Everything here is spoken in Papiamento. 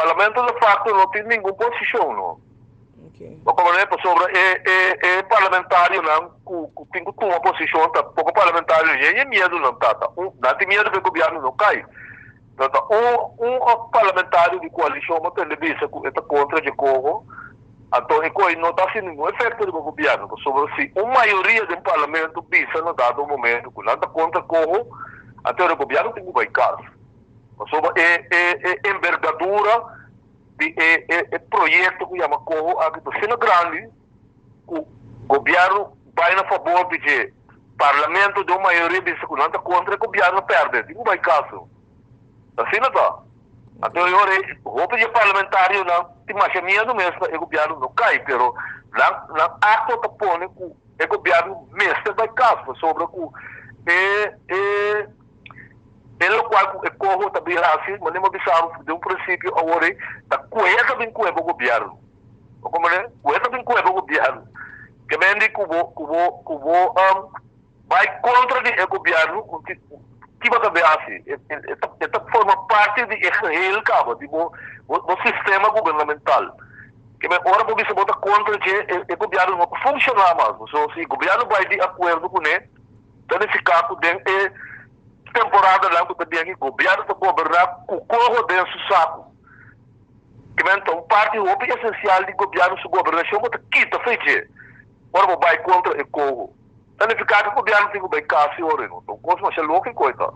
Parlamento de facto no tin ningun posishon, no. Bo komprendé? Pasobra e e e parlamentarionan ku ku tin ku tuma posishon ta poko parlamentario i e miedu nan ta ta un nan tin miedu ku e gobièrnu no kai. Pero ta un un parlamentario di koalishon bo tende bisa ku e ta kontra dje koho, anto e kohe no ta hasi ningun efekto riba gobièrnu pasobra si un mayoria den parlamento bisa na dado momento ku nan ta kontra koho, anto e gobièrnu tin ku bai kas. Pasobra e e e embergadura di e e e proyekto ku yama Koho aki ta asina grandi ku gobièrnu bai na fabor di dje. Parlamento den un mayoria bisa ku nan ta kontra e gobièrnu pèrdè. Tin ku bai kaso. Asina ta. Anto e ora ei hopi di e parlamentarionan tin masha miedu mes pa e gobièrnu no kai pero nan nan akto ta pone ku e gobièrnu mester bai kas pasobra ku e e E lokual ku e koho ta bin hasi, manera mi a bisa bo den un prinsipio awor ei, ta kuhe ta bin kuhe bo gobièrnu. Bo komprendé? Kuhe ta bin kuhe bo gobièrnu. Ke men di ku bo ku bo ku bo bai kontra di e gobièrnu, ki bo ta bin hasi? E e ta forma parti di e geheel kaba, di bo bo sistema gubernamental. Ke men ora bo bisa bo ta kontra dje, e gobièrnu no ta funshoná mas. So si gobièrnu bai di akuerdo kuné, Ta nifiká ku den e temporadanan ku ta bin aki gobièrnu ta goberná ku koho den su saku. Kimen ta un parti hopi esensial di gobièrnu su gobernashon bo ta kita fe dje ora bo bai kontra e koho. Ta nifiká ku gobièrnu tin ku bai kasi ora no. Ta un kos masha lógiko e ta.